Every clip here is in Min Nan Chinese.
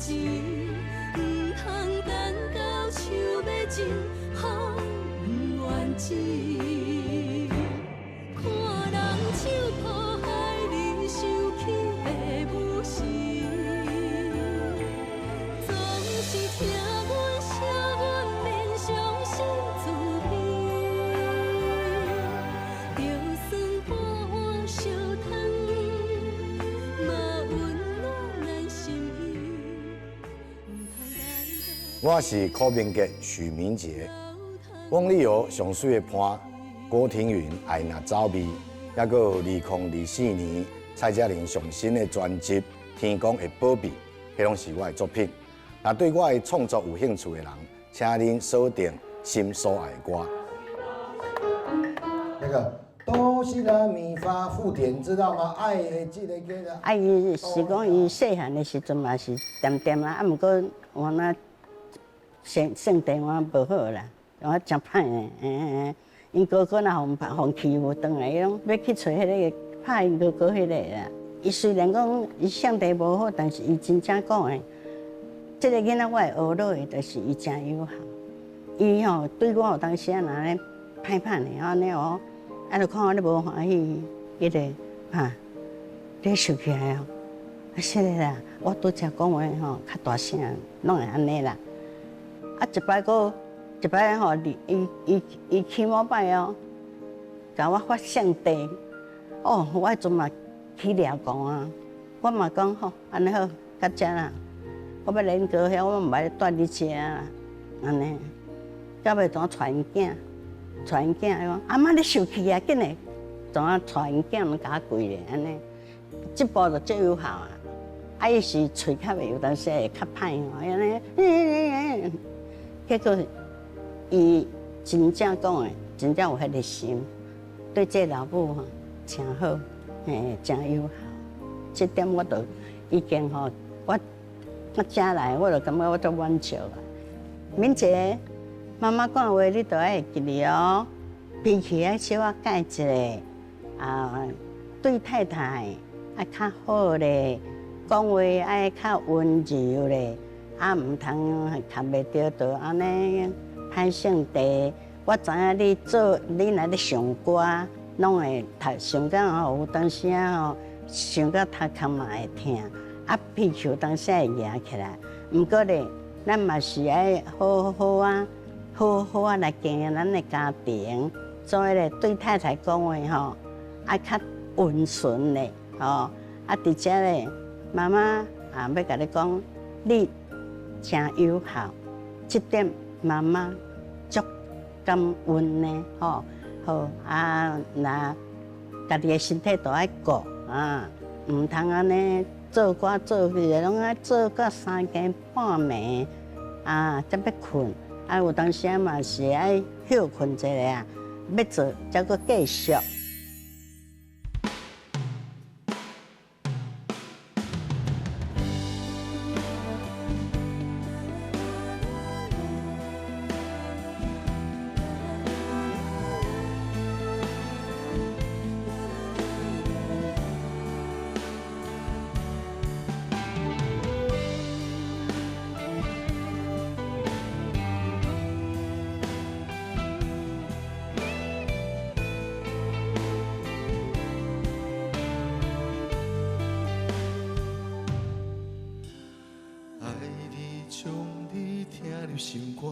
錢，毋通等到樹欲盡，風毋願止。看人手抱害你想起爸母時，總是疼阮惜阮免傷心自卑。就算半碗燒湯，嘛溫暖咱心意。我是柯明傑許明傑，翁立友上媠的伴，郭庭雲愛若走味，抑閣有2024年蔡嘉玲上新的專輯《天公的保庇》，彼攏是我的作品。若對我的創作有興趣的人，請恁鎖定心所愛的歌。那個哆西來咪發附點，知道嗎？愛的這個叫做。啊，伊是講伊細漢的時陣嘛是恬恬啊，啊，毋過我那性性我無好啦，我誠歹的，欸，𪜶哥哥若予予欺負轉來，伊攏欲去揣彼個拍𪜶哥哥彼個啦。伊雖然講伊性地無好，但是伊真正講的，這個囡仔我會學落去，就是伊誠友好。伊吼對我有當時啊，若咧歹歹的按呢哦，啊，就看我咧無歡喜，伊就哈，你生氣哦？啊，是的啦，我拄才講話吼較大聲，攏會按呢啦。啊，一擺閣一擺吼，伊伊伊起某擺哦，共我發性地，哦，我彼陣嘛起掠狂啊，我嘛講好，按呢好，到遮啦，我欲連哥遐，我毋愛蹛你遮啦，按呢，到尾怎帶𪜶囝，帶𪜶囝，伊講阿媽你生氣啊，緊來，怎啊帶𪜶囝攏共我跪咧，按呢，這步就足有效啊。啊，伊是喙較袂有當時會較歹吼，按呢，結果伊真正講的，真正有彼个心，對這老母吼誠好，嘿，誠友好。這點我都已經吼，我遮來我就感覺我足滿足啊。敏捷，媽媽講話你都愛會記得哦，脾氣愛小可改一下，啊，對太太愛較好咧，講話愛較溫柔咧，啊，毋通崁袂著就按呢歹性地。我知影你做，你若咧唱歌，攏會讀想到吼，有當時啊吼，想到頭殼嘛會疼，啊，脾氣有當時會惹起來。毋過咧，咱嘛是愛好好啊，好好啊來經營咱的家庭。所以咧，對太太講話吼，愛較溫順咧，吼。啊，佇遮咧，媽媽啊，欲共你講，你誠有孝，這點媽媽足感恩的，吼。好啊，若家己的身體都愛顧啊，毋通按呢做歌做戲的，攏愛做到三更半暝啊，才欲睏。啊，有當時嘛是愛歇睏一下啊，欲做才閣繼續。將你聽入心肝，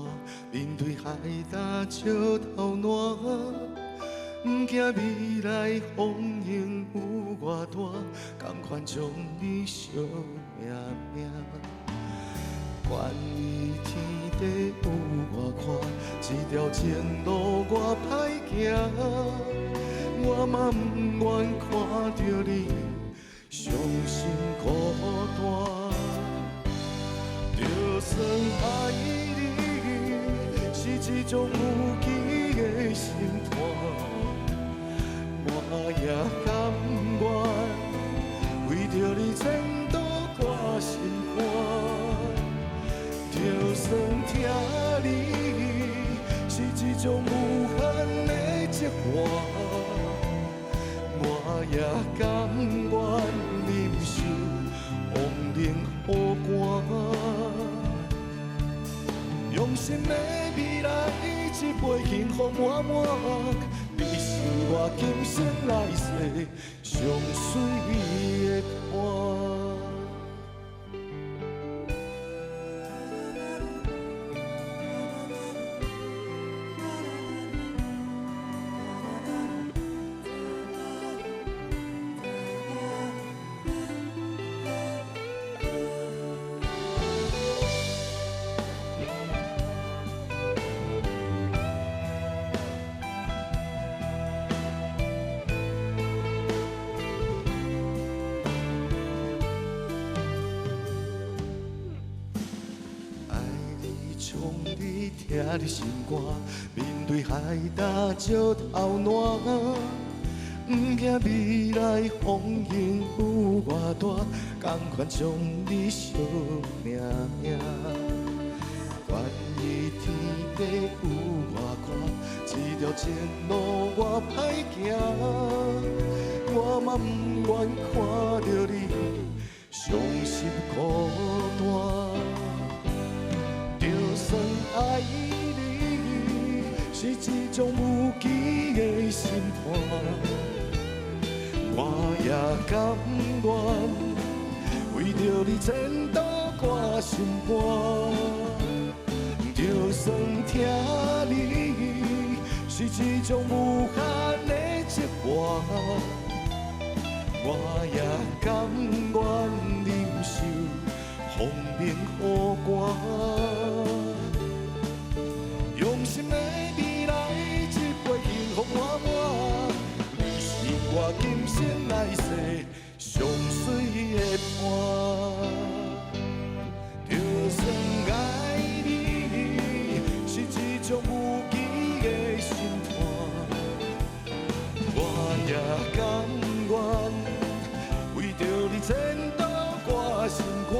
面對海墘石頭爛，毋驚未來風湧有偌大，仝款將你惜命命。管伊天地有偌寬，這條情路偌歹行，我嘛毋願看著你傷心孤單。就算愛你是一種無期的心肝，我也甘願為著你前途掛心肝。就算疼你是一種無限的折磨，我也甘願忍受風冷雨寒。用心的未来，一杯幸福满满，你是我今生来世上媠的伴。疼你心肝，面对海埕石头烂，不惊未来风雨有偌大，甘愿将你惜命命。管伊天地有偌宽，这条情路偌歹行，我嘛不愿看著你伤心孤单。就算爱你是一种无期的审判，我也甘愿为著你前途挂心肝。就算疼你是一种无限的折磨，我也甘愿忍受风冷雨寒。用心的未来，一杯幸福满满，你是我今生来世上媠的伴。就算爱你是一种无期的审判，我也甘愿为著你前途挂心肝。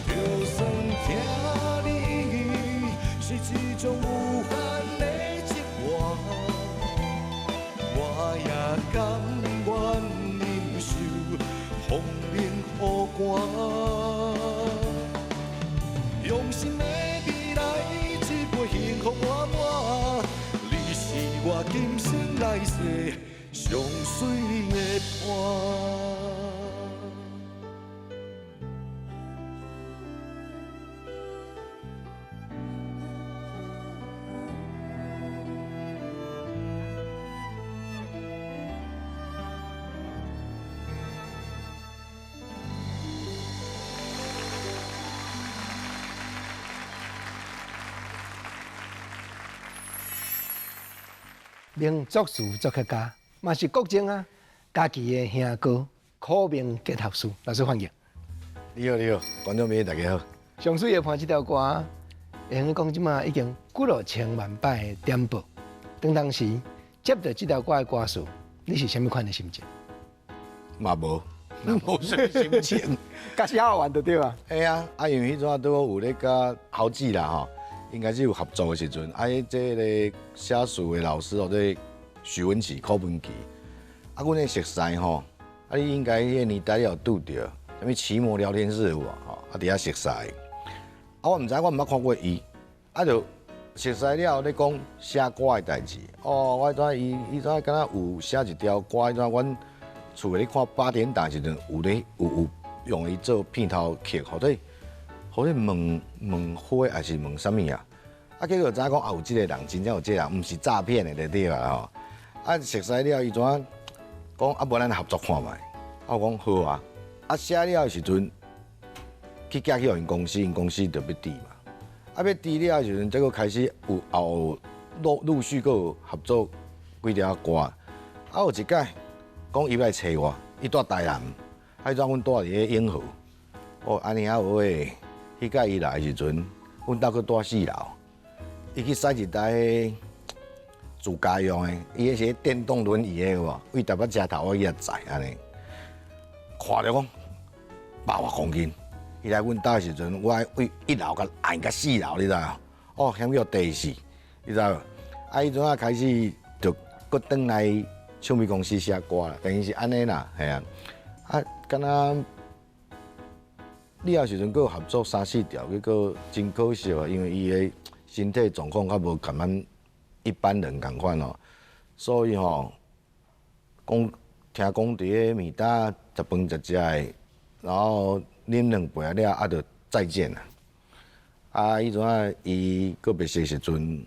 就算疼你是一种无限的折磨，我也甘愿忍受风冷雨寒。用心的未来，一杯幸福满满，你是我今生来世上媠的伴。名作词作曲家，嘛是国政啊，家己的兄哥柯明杰学士，老师欢迎。你好，你好，观众朋友大家好。上水的伴这条歌，会用讲这马已经几落千万摆的点播。当时接到这条歌的歌词，你是啥物款的心情？嘛无，无啥物心情，甲写完就对啊。嘿啊，啊因为彼阵拄好有咧佮豪志啦吼。应该是有合作的时阵，啊，这个写词的老师哦，这许文琪、柯文琪，啊，阮的熟似吼，啊，你应该彼个年代你有拄著，啥物奇摩聊天室有无吼？啊，伫遐熟似，啊，我毋知，我毋捌看过伊，啊，就熟似了后咧讲写歌的代志，哦，我知伊，伊知敢若有写一条歌，彼阵阮厝内咧看八点档时阵，有咧有用伊做片头曲，或者。好咧问问花还是问啥物啊？啊，结果知影讲啊，有这个人，真正有这个人，毋是诈骗的就对啊吼。啊，熟似了，伊怎讲啊？无咱合作看觅。啊，我讲好啊。啊，写了的时阵，去寄去予𪜶公司，𪜶公司就欲递嘛。啊，欲递了的时阵，结果开始有后陆续阁有合作几条歌。啊，有一摆讲伊欲来揣我，伊住台南，啊，彼阵阮住伫咧永和。哦，按呢啊有诶。彼届伊来的时阵，阮兜阁住四楼，伊去驶一台自家用的，伊彼是电动轮椅的有无？为台北车头我去遐载按呢，看著讲100外公斤。伊来阮兜的时阵，我为一楼共按到四楼，你知无？哦，险叫地死，你知无？啊，彼阵仔开始就阁转来唱片公司写歌啦，等于是按呢啦，嘿啊，啊，敢若。了後時陣閣有合作三四條，結果真可惜啊，因為伊的身體狀況較無共咱一般人仝款哦，所以吼，講聽講佇咧暝搭食飯食食的，然後啉兩杯了，啊，就再見啦。啊，彼陣啊，伊告別式時陣，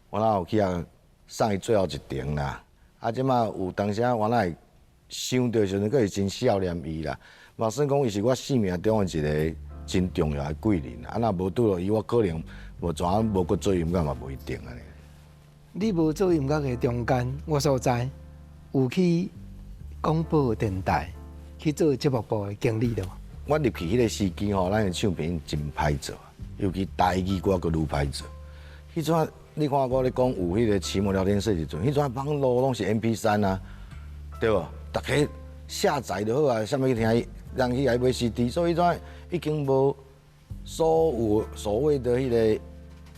我哪有去遐送伊最後一程啦。啊，這馬有當時啊，我哪會想著時陣，閣會真思念伊啦。嘛算講伊是我生命中的一個真重要的貴人。啊，若無拄著伊，我可能無怎無閣做音樂嘛，無一定按呢。你無做音樂的中間，我所知有去廣播電台去做節目部的經理對無？我入去彼個時機吼，咱的唱片真歹做，尤其台語歌閣愈歹做。彼陣你看我咧講有彼個奇摩聊天室時陣，彼陣網路攏是 MP3 啊，對無？逐家下載就好啊，啥物去聽？人去愛買 CD，所以彼陣已經無所有所謂的彼個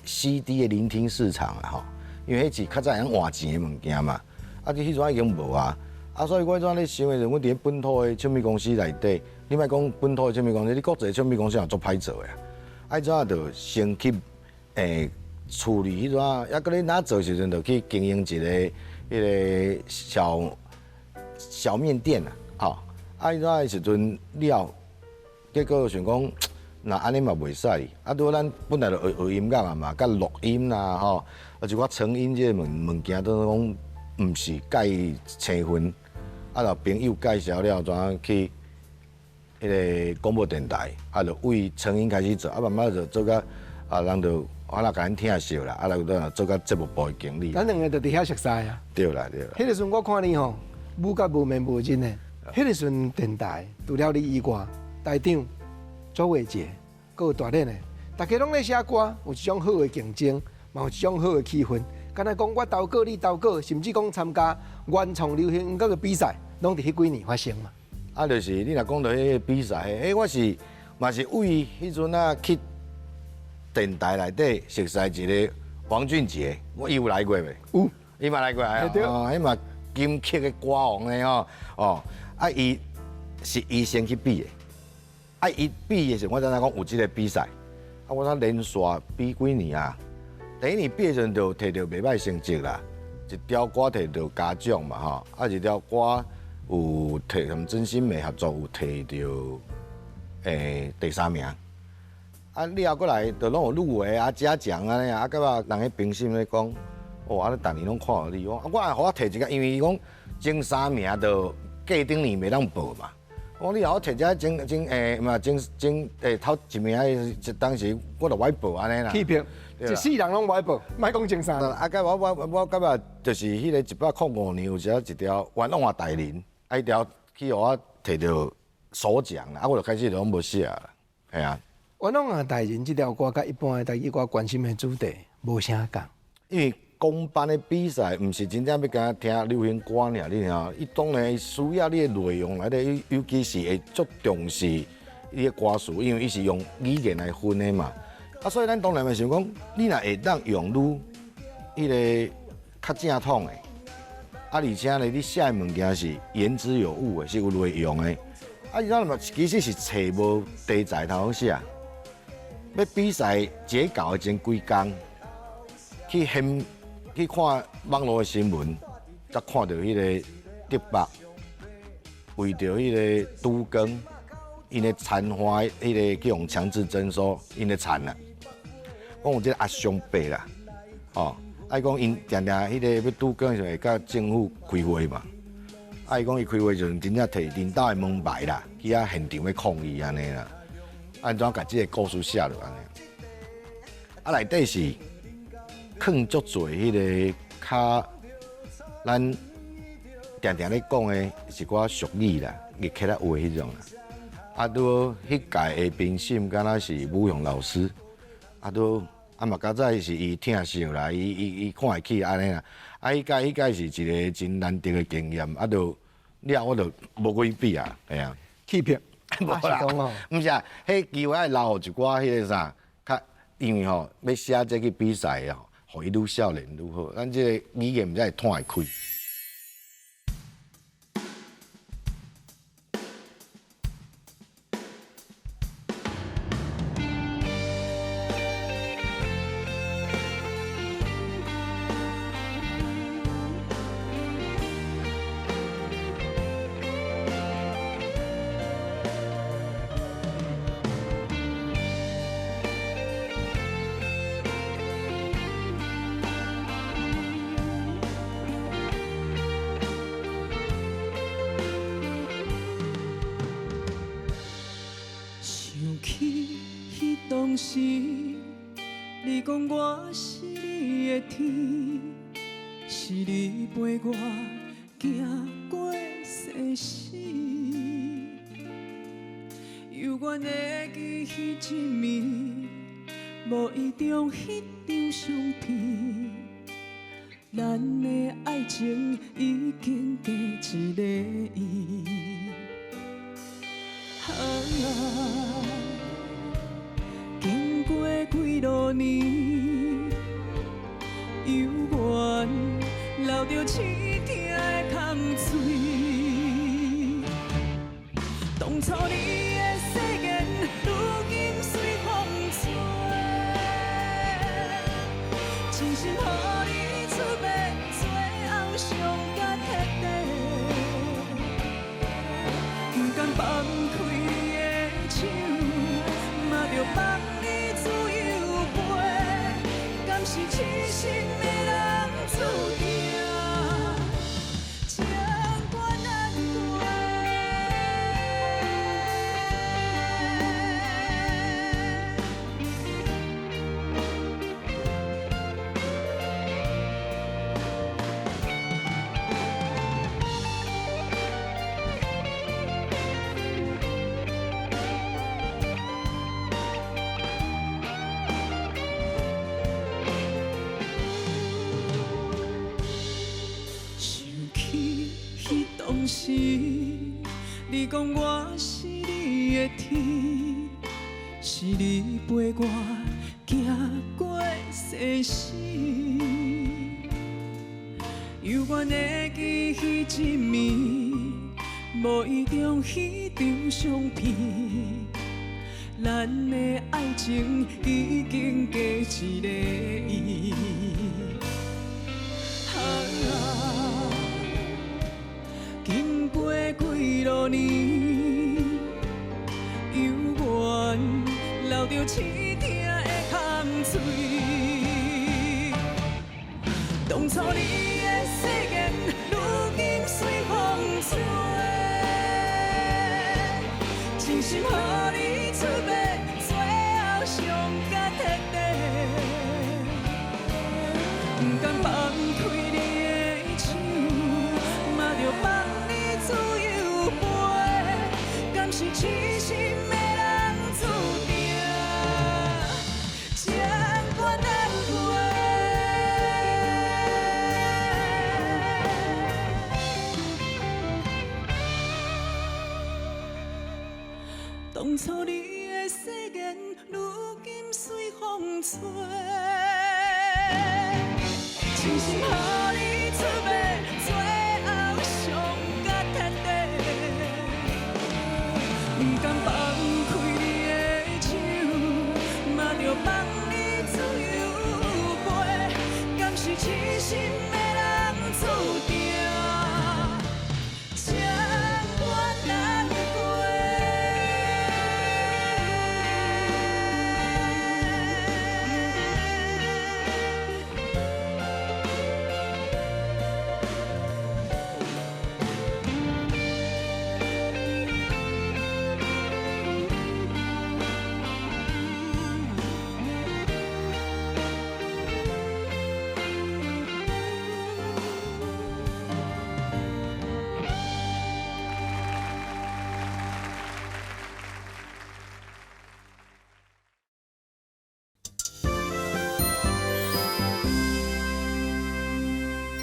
CD 的聆聽市場啊吼，因為彼是較早會用換錢的物件嘛，啊，這彼陣已經無啊，啊，所以我彼陣咧想的時陣，阮佇咧本土的唱片公司內底，你莫講本土的唱片公司，你國際唱片公司也足歹做的啊，啊，彼陣就先去處理彼陣，抑閣你若做時陣，就去經營一個彼個小小麵店啊，吼。啊！彼陣時陣了，結果想講，若按呢嘛袂使。啊，拄好咱本來就學學音樂啊嘛，佮錄音啦吼，啊，一寡成音這个物物件都講毋是介生分。啊，就朋友介紹了，怎啊去彼个廣播電台，啊，就為成音開始做，啊，慢慢就做甲啊，人就我若共𪜶聽熟啦，啊，就做甲節目部的經理。咱兩个就佇遐熟似啊。對啦對啦。彼个時陣我看你吼，舞甲無面無面的。彼个時陣電台除了你以外，台長周偉傑，閣有大練的，大家攏咧寫歌，有一種好的競爭，嘛有一種好的氣氛。敢若講我投稿，你投稿，甚至講參加原創流行音樂的比賽，攏佇彼幾年發生嘛。啊，就是你若講到彼个比賽，欸，我是嘛是為彼陣啊去電台內底熟似一個王俊傑，我伊有來過袂？有，伊嘛來過啊？哦，彼嘛金曲的歌王呢吼，哦。啊！伊是伊先去比的，啊！伊比的時陣，我知影講有這個比賽，啊！我才連續比幾年啊。第一年比的時陣就摕著袂歹成績啦，一條歌摕著嘉獎嘛吼，啊！一條歌有摕同真心美合作有摕著第三名。啊！了後過來就攏有入圍啊、嘉獎按呢啊，到尾人彼評審咧講，哦！啊！逐年攏看著你，我啊，我也予我摕一個，因為伊講前三名就。過頂年袂當報嘛？我講你予我摕這前前嘛前前頭一名的，當時我就無愛報按呢啦。欺騙，一世人攏無愛報，莫講前三。啊，佮我我我感覺就是彼個105年有一一條冤枉啊大人，啊，彼條去予我摕著首獎啦，啊，我就開始就攏無寫啦，嘿啊。冤枉啊大人這條歌佮一般的台語歌關心的主題無啥仝，因為。公辦的比賽，毋是真正欲共聽流行歌爾，你聽，伊當然需要你的內容內底，尤其是會足重視你的歌詞，因為伊是用語言來分的嘛。啊，所以咱當然嘛想講，你若會當用愈彼个較正統的，啊，而且呢，你寫的物件是言之有物的，是有內容的。啊，伊咱嘛其實是揣無題材通好寫，欲比賽截稿的前幾工去現。去看網路的新聞，才看著彼个竹北為著彼个都更，𪜶的田花彼个去予強制徵收，𪜶的田啦。講有這个阿叔伯啦，哦，啊伊講𪜶定定彼个欲都更的時陣會佮政府開會嘛，啊伊講伊開會時陣真正提𪜶兜的門牌啦，去遐現場欲抗議按呢啦，按怎共這个故事寫落按呢？啊內底是。囥足濟彼个較咱定定咧講的一寡俗語啦，譯起來話彼種啦。啊，拄好彼屆的評審敢若是武雄老師，啊，拄啊嘛較早是伊疼惜啦，伊伊伊看會起按呢啦。啊，彼屆彼屆是一個真難得的經驗，啊，就了我就無閣去比啊，嘿啊。棄票，無啦，毋是啊，彼機會愛留予一寡彼个啥，較因為吼欲寫這去比賽的吼。予伊愈少年愈好，咱這個語言才會湠會開。時，你講我是你的天，是你陪我行過生死。猶原會記彼一暝，無意中彼張相片，咱的愛情已經過一个月。啊，經過幾落年，猶原留著刺痛的空喙。當初你的誓言，如今隨風吹，真心予你出賣，最後傷甲徹底，不甘放開你的手，嘛著放你自由飛，敢是痴心的人注定情关难过。想起彼當時，你講我是你的天，是你陪我行過生死。猶原會記彼一暝，無意中彼張相片，咱的愛情已經過一个月。啊，經過幾落年，猶原留著刺痛的空喙。當初你的誓言，如今隨風吹，真心予你出賣，最後傷甲徹底。不甘放開你的手，嘛著放你自由飛，敢是痴心的人注定情关難過。當初你的誓言，如今隨風吹，真心予你出賣，最後傷甲徹底。不甘放開你的手，嘛著放你自由飛，敢是痴心的人注定情關難過。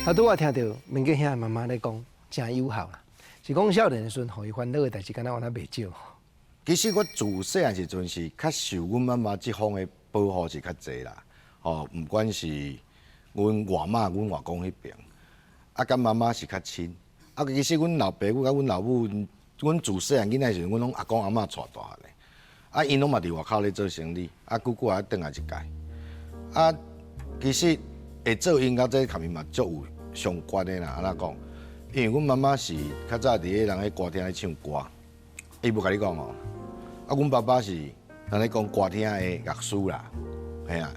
啊，拄仔聽著明杰兄媽媽咧講，誠有效啦。是講少年的時陣，予伊煩惱的代誌，敢若原來袂少。其實我自細漢時陣是較受阮媽媽這方的保護是較濟啦。吼，毋管是阮外媽、阮外公彼邊，啊，佮媽媽是較親。啊，其實阮老爸母佮阮老母，阮自細漢囡仔時陣，阮攏阿公阿嬤帶大漢的。啊，𪜶攏嘛佇外口咧做生意，啊，久久才轉來一擺。啊，其實會做音樂這共伊嘛足有相關的啦，按怎講？因為阮媽媽是較早佇彼人咧歌廳咧唱歌，伊無共你講哦。啊，阮爸爸是人咧講歌廳的樂師啦，嘿啊。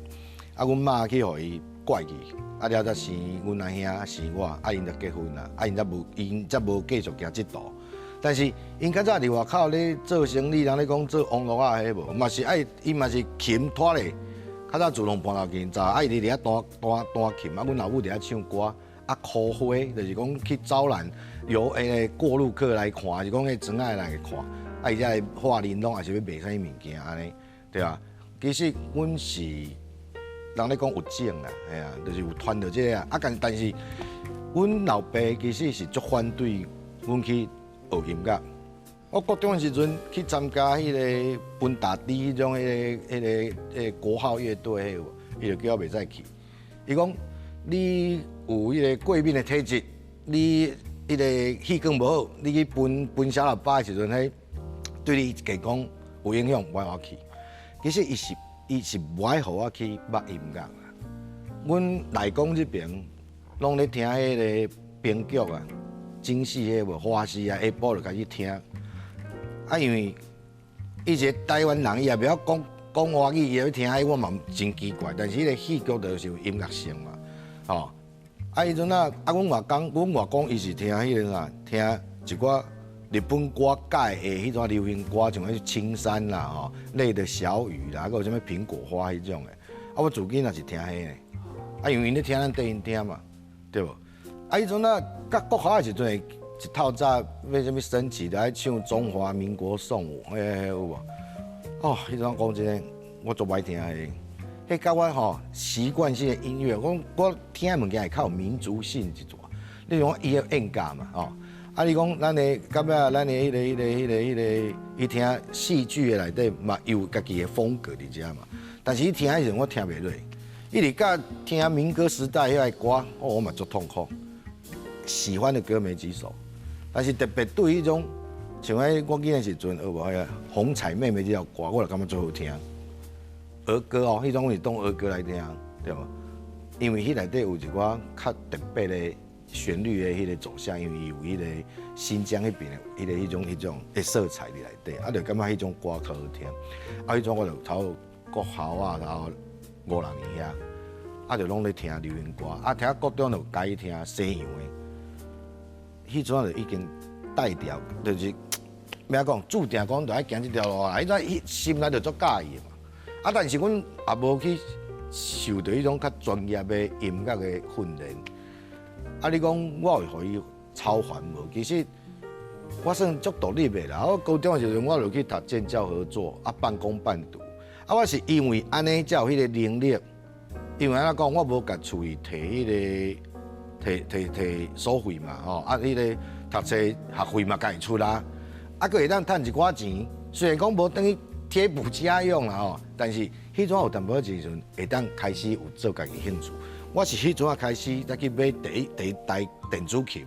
啊，阮媽去予伊拐去，啊了才生阮阿兄生我，啊𪜶才結婚啦，啊𪜶才無，𪜶才無繼續行這途。但是𪜶較早佇外口咧做生意，人咧講做網路仔彼無，嘛是愛伊嘛是琴拖咧。較早自動伴奏琴，就愛佇遐彈彈彈琴，啊，阮老母佇遐唱歌，啊，箍花，就是講去招攬遊彼個過路客來看，是講彼庄仔來看，啊，伊才會畫玲瓏，抑是欲賣啥物物件按呢，對啊。其實阮是人咧講有種啦，嘿啊，就是有傳著這個啊。啊，但是阮老爸其實是足反對阮去學音樂。我國中的時陣去參加彼個分大隊彼種彼個國號樂隊，彼個，伊就叫我袂使去。伊講你有彼個過敏的體質，你彼個氣管無好，你去噴噴小喇叭的時陣，彼對你健康有影響，無愛我去。其實伊是無愛予我去捌音樂。阮內公這爿攏咧聽彼個編劇啊、京戲彼無花戲啊，下晡就開始聽。啊，因為伊一個台灣人，伊也袂曉講講華語，伊欲聽彼，我嘛真奇怪。但是彼個戲劇就是有音樂性嘛，吼。啊，彼陣啊，啊，阮外公伊是聽彼個啥，聽一寡日本歌改的彼種流行歌，像彼青山啦，吼，淚的小雨啦，閣有啥物蘋果花彼種的。啊，我自己若是聽彼個，啊，因為𪜶咧聽，咱綴𪜶聽嘛，對無？啊，彼陣啊，佮國校的時陣，一透早欲啥物升旗，就愛唱中華民國頌，彼有無？哦，彼陣講真的，我足歹聽的。彼佮我吼習慣性的音樂，我我聽的物件會較有民族性一寡。你講伊的演教嘛，吼。啊，你講咱的到尾咱的彼個、彼個、彼個、彼個，伊聽戲劇的內底嘛，有家己的風格佇遮嘛。但是伊聽的時陣，我聽袂落。一直到聽民歌時代彼個歌，哦，我嘛足痛苦。喜歡的歌沒幾首。但是特別對彼種，像彼我囡仔時陣學無彼個紅彩妹妹這首歌，我就感覺足好聽。兒歌哦，彼種阮是當兒歌來聽，對無？因為彼內底有一寡較特別的旋律的彼個走向，因為伊有彼個新疆彼邊的彼個彼種的色彩佇內底，啊，就感覺彼種歌較好聽。啊，彼種我就頭國校啊，然後五六年遐，啊，就攏咧聽流行歌，啊，聽國中就改聽西洋的。彼陣就已經帶掉，就是欲按怎講，注定講就愛行這條路啊。彼陣彼心內就足佮意的嘛。啊，但是阮也無去受著彼種較專業的音樂的訓練。啊，你講我會予伊操煩無？其實我算足獨立的啦。我高中的時陣，我就去讀建教合作，啊，半工半讀。啊，我是因為按呢才有彼個能力。因為按怎講，我無共厝裡提彼個。提提提所費嘛，吼，啊，彼個讀冊學費嘛，家己出啦，啊，閣會當趁一寡錢，雖然講無等於貼補家用啦，吼，但是彼陣有淡薄仔時陣會當開始有做家己興趣。我是彼陣仔開始才去買第一第一台電子琴，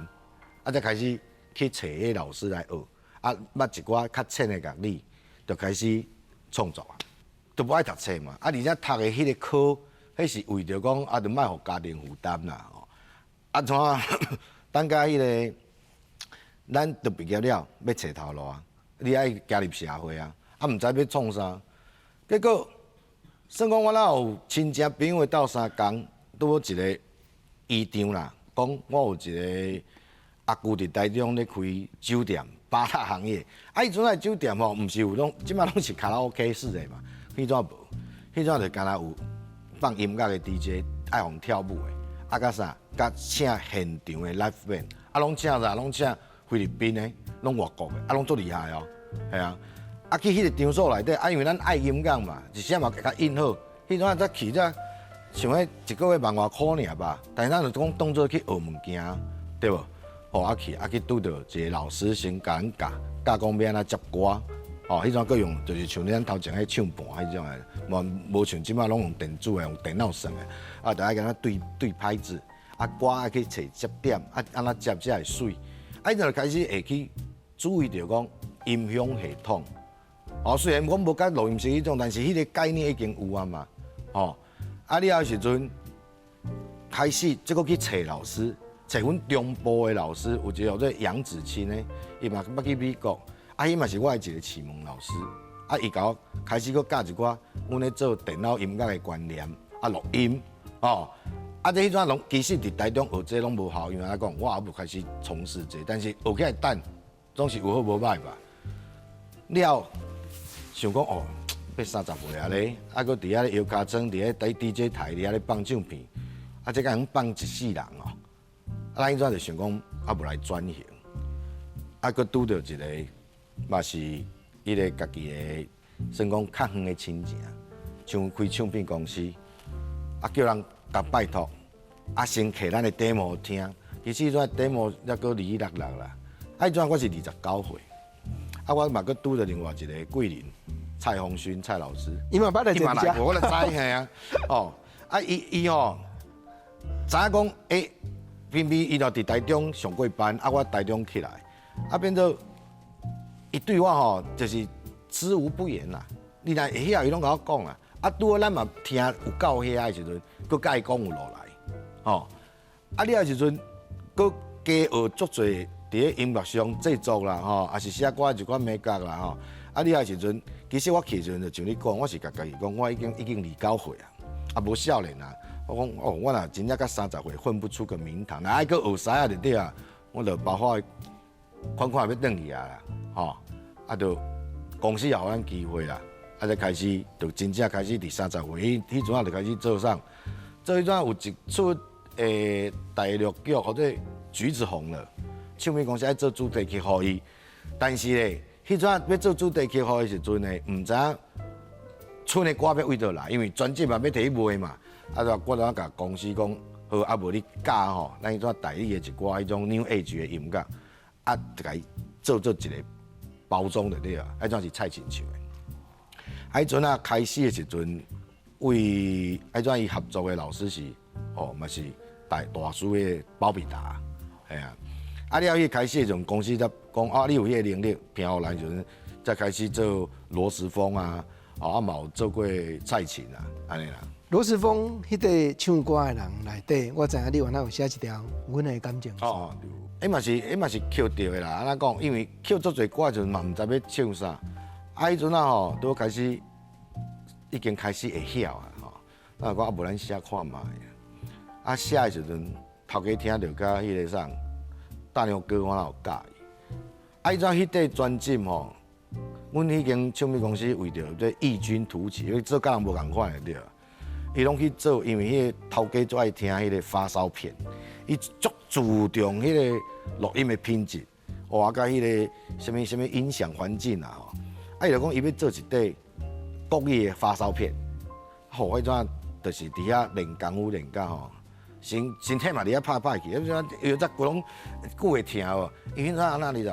啊，才開始去揣彼老師來學，啊，捌一寡較淺的樂理，就開始創作啊，都無愛讀冊嘛，啊，而且讀的彼個科，彼是為著講啊，就莫予家庭負擔啦。啊，怎啊？等甲彼個，咱都畢業了，欲揣頭路啊！你愛加入社會啊！啊，毋知欲創啥，結果算講我若有親戚朋友鬥相共，拄好一個姨丈啦，講我有一個阿舅佇台中咧開酒店，八大行業。啊，彼陣仔酒店吼，毋是有攏，這馬攏是卡拉 OK 式的嘛，彼陣無，彼陣就敢若有放音樂的 DJ，愛予跳舞的。啊，佮啥？佮請現場的 live band，啊，攏請啥？攏請菲律賓的，攏外國的，啊，攏足厲害哦，係啊。啊，去彼個場所內底，啊，因為咱愛音樂嘛，一時嘛會較印好。彼陣才去才想欲一個月萬外箍爾吧，但是咱就講當做去學物件，對無？哦，啊去，啊去拄著一個老師先共咱教，教講欲按怎接歌，哦，彼陣閣用就是像咱頭前彼唱盤彼種的，無無像這馬攏用電子的，用電腦算的，啊，就愛共咱對對拍子，啊，歌愛去揣節點，啊，按怎接才會媠，啊，彼陣就開始會去注意著講音響系統，哦，雖然講無佮錄音室彼種，但是彼個概念已經有啊嘛，哦，啊，了後時陣開始這閣去揣老師，揣阮中部的老師，有一個叫做楊子清的，伊嘛捌去美國。啊，彼嘛是我的一個啟蒙老師，啊，伊共我開始閣教一寡阮咧做電腦音樂的觀念，啊，錄音，哦，啊，這彼陣攏其實佇台中學這攏無效，因為按怎講，我猶無開始從事這個，但是學起來等，總是有好無歹吧。了想講哦，欲30歲啊咧，啊，閣佇遐咧搖尻川，佇咧佇 DJ 台佇遐咧放唱片，啊，這敢會放一世人哦。啊，咱彼陣就想講，啊，無來轉型，啊，閣拄著一個，嘛是彼个家己的，算講較遠的親情，像開唱片公司，啊，叫人共拜託，啊，先摕咱的 demo 聽，其實彼陣 demo 猶閣2-6-6啦，啊，彼陣我是29歲，啊，我嘛閣拄著另外一个貴人。蔡鴻勳蔡老師，伊嘛捌來伊嘛來過，我就知嘿啊。哦，啊，伊伊吼，知影講，欸，偏偏伊就佇台中上過班，啊，我台中起來，啊，變做伊對我吼，就是知無不言啦。你若會曉，伊攏共我講啦。啊，拄好咱嘛聽有夠遐的時陣，閣共伊講有落來，吼。啊，了時陣，閣加學足濟佇咧音樂上製作啦，吼，抑是寫歌一寡美感啦，吼。啊，了時陣，其實我去的時陣就像你講，我是共家己講，我已經已經29歲啊，啊無少年啊。我講哦，我若真正到30歲混不出個名堂，若愛閣學師仔就對啊，我就包括款款欲轉去啊啦，吼，啊就公司也予咱機會啦，啊才開始就真正開始佇30歲，彼彼陣仔就開始做啥？做彼陣有一齣大陸劇號做《橘子紅了》，唱片公司愛做主題曲予伊，但是咧。彼陣欲做主題曲予伊時陣呢，毋知影賰的歌欲佗佗來，因為專輯嘛欲提去賣嘛。啊，就我就共公司講，好，啊無你教吼，咱彼陣台語的一寡彼種 New Age 的音樂，啊，就共伊做做一個包裝就對啊。彼陣是蔡琴唱的。啊，彼陣啊開始的時陣，為彼陣伊合作的老師是，哦，嘛是大大師的包比達，嘿啊。啊，了彼開始的時陣，公司才講啊，你有彼個能力，聽予來時陣，才開始做羅時豐啊，哦，啊嘛有做過蔡琴啊，按呢啦。羅時豐彼個唱歌的人內底，我知影你原來有寫一條阮的感情線。哦，彼嘛是彼嘛是抾著的啦。按怎講？因為抾足濟歌的時陣嘛，毋知欲唱啥。啊，彼陣啊吼，拄開始已經開始會曉啊吼。啊，講啊，無咱寫看覓。啊，寫的時陣，頭家聽著佮彼個啥，大牛哥我哪有佮意。啊，彼陣彼塊專輯吼，阮彼間唱片公司為著這異軍突起，因為做佮人無仝款的對。伊攏去做，因為彼個頭家最愛聽彼個發燒片，伊足注重彼個錄音的品質，哇，佮彼個啥物啥物音響環境啊吼。啊，伊就講伊欲做一塊國語的發燒片，吼，彼陣就是佇遐練功夫練甲吼，身身體嘛佇遐拍歹去，彼陣腰則規攏久會疼無？因為彼陣按怎你知？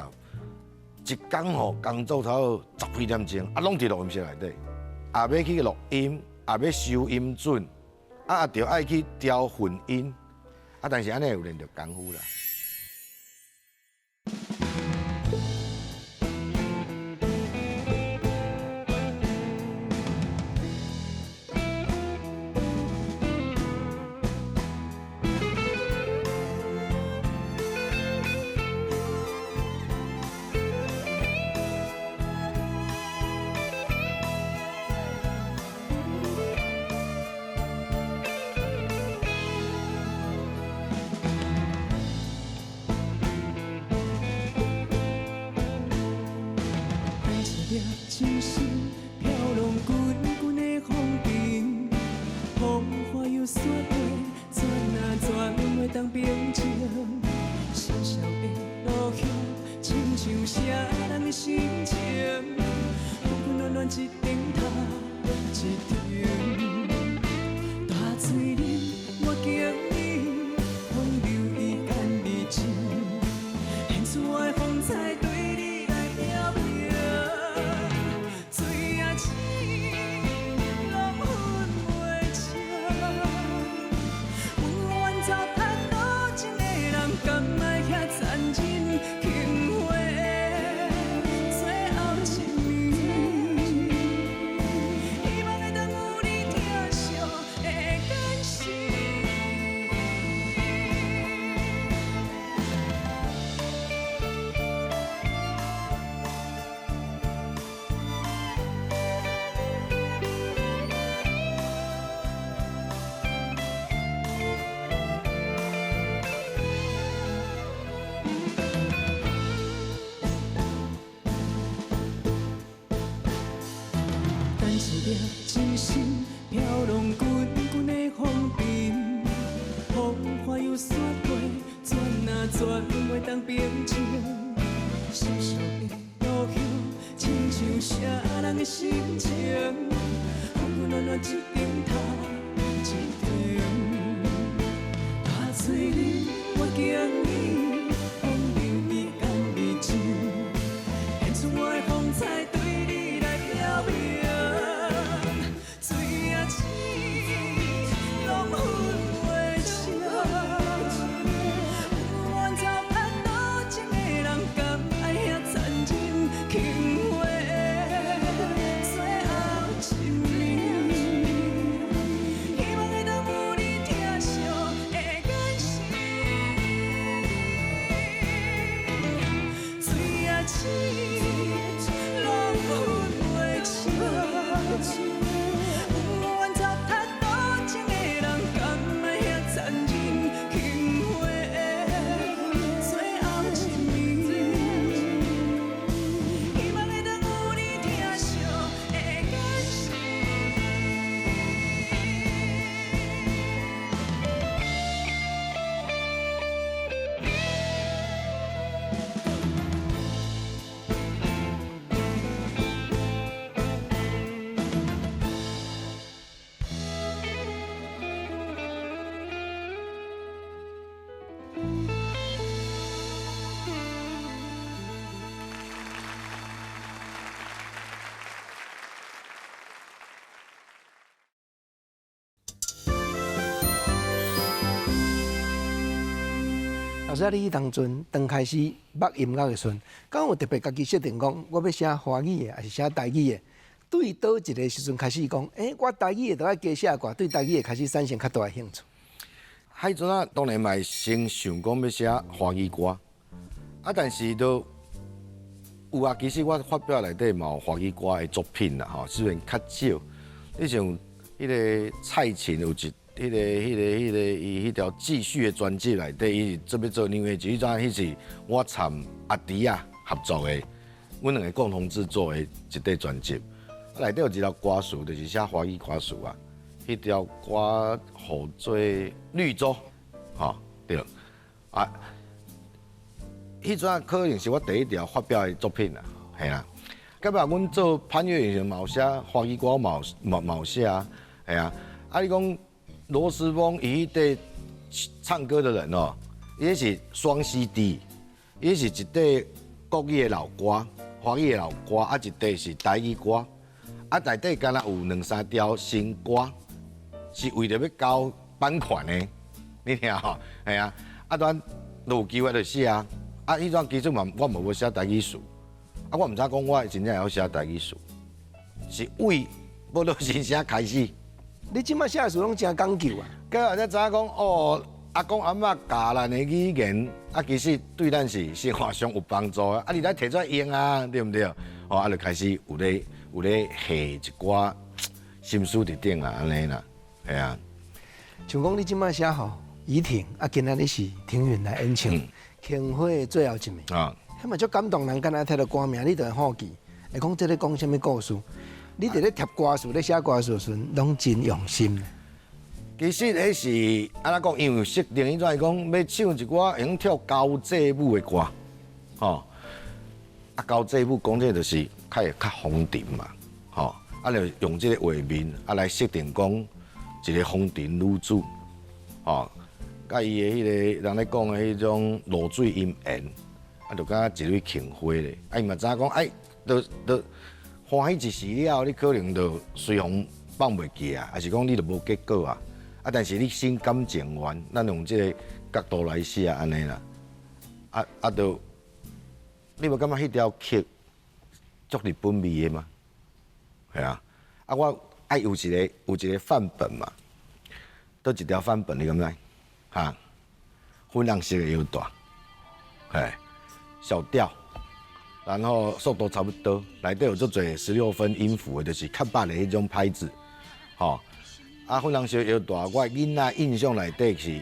一工吼工作差不多10幾點鐘，啊，攏佇錄音室內底，也欲去錄音。也欲收音準，啊，也著愛去調混音，啊，但是按呢有練著功夫啦。情絲飄浪滾滾的風塵，風花又雪地，轉啊轉袂當平靜。小小的落雨，親像誰人的心情，溫溫暖暖一頂頭一頂。大嘴啉，我敬你，風流伊干你情，献出我的风采對你來表明。水啊深，攏分袂清。阮愿走趁多情的人，敢愛遐殘忍？轻話最後一暝，希望會當怨星星飄浪滾滾的風塵，風華又煞過，轉啊轉袂當平靜。濕濕的落葉，親像啥人的心情，昏昏亂亂一頂頭一頂。踏做你，我敬你，風流年甘美情，獻出我的風采對你來表明。水啊星，攏分袂清。不願走較多情的人，敢愛遐殘忍？輕話最後一暝，希望會當有你疼惜的眼神。水啊星，攏分袂清。不願走較多情的人，敢愛遐殘忍？輕話最後一暝，希望會當有你疼惜的眼神。老師啊，你彼當陣剛開始捌音樂的時陣，敢有特別家己設定講，我欲寫華語的，抑是寫台語的？對佗一个時陣開始講，欸，我台語的就愛加寫歌，對台語的開始產生較大的興趣。彼陣啊，當然嘛會先想講欲寫華語歌，啊，但是都有啊。其實我發表內底嘛有華語歌的作品啦，吼，雖然較少。你像彼个蔡琴有一彼个、彼个、彼个伊彼條繼續的專輯內底，伊是做欲做音樂劇，彼陣彼是我參阿弟仔合作的，阮兩个共同製作的一塊專輯。啊，內底有一條歌詞，就是寫華語歌詞啊。彼條歌號做《綠洲》，吼，對。啊，彼陣可能是我第一條發表的作品啦，嘿啦。到尾阮做潘越雲時嘛有寫華語歌，嘛有嘛有寫啊，嘿啊。啊，你講羅時豐伊彼塊唱歌的人哦，伊是雙 CD，伊是一塊國語的老歌、華語的老歌，啊一塊是台語歌，啊內底敢若有兩三條新歌，是為著欲交版權的，你聽吼，嘿啊，啊咱有機會就寫啊，啊彼陣其實嘛我嘛無寫台語詞，啊我毋知講我真正會曉寫台語詞，是為報道新聲開始。你這擺寫的詞攏誠講究啊！過後才知影講哦，阿公阿嬤教咱的語言，啊其實對咱是生活上有幫助的，啊你來提出來用啊，對毋對？哦，啊就開始有咧下一寡心思佇頂啦，按呢啦，係啊。像講你這擺寫吼，怡婷啊，今仔日是庭雲來演唱《輕花的最後一暝》啊，彼嘛足感動人，敢若聽著歌名，你就會好奇，會講這咧講啥物故事？你佇咧貼歌詞、咧寫歌詞的時陣，攏真用心。其實彼是按怎講？因為設定彼陣講欲唱一寡會用跳交際舞的歌，吼。啊，交際舞講這就是較會較風塵嘛，吼。啊，就用這個畫面啊來設定講一個風塵女子，吼，佮伊的彼个人咧講的彼種露水姻緣，啊，就敢若一蕊杏花咧。啊，伊嘛知影講，哎，就歡喜一時了後，你可能就隨風放袂記啊，抑是講你就無結果啊。啊，但是你心甘情願，咱用這个角度來寫按呢啦。啊，就你無感覺彼條曲足日本味的嗎？係啊。啊，我愛有一個範本嘛，佗一條範本你敢知？哈，粉紅色的腰帶，嘿，小調。然後速度差不多，內底有足濟16分音符的，就是較捌的彼種拍子，吼。啊，粉紅色腰帶，我囡仔印象內底是，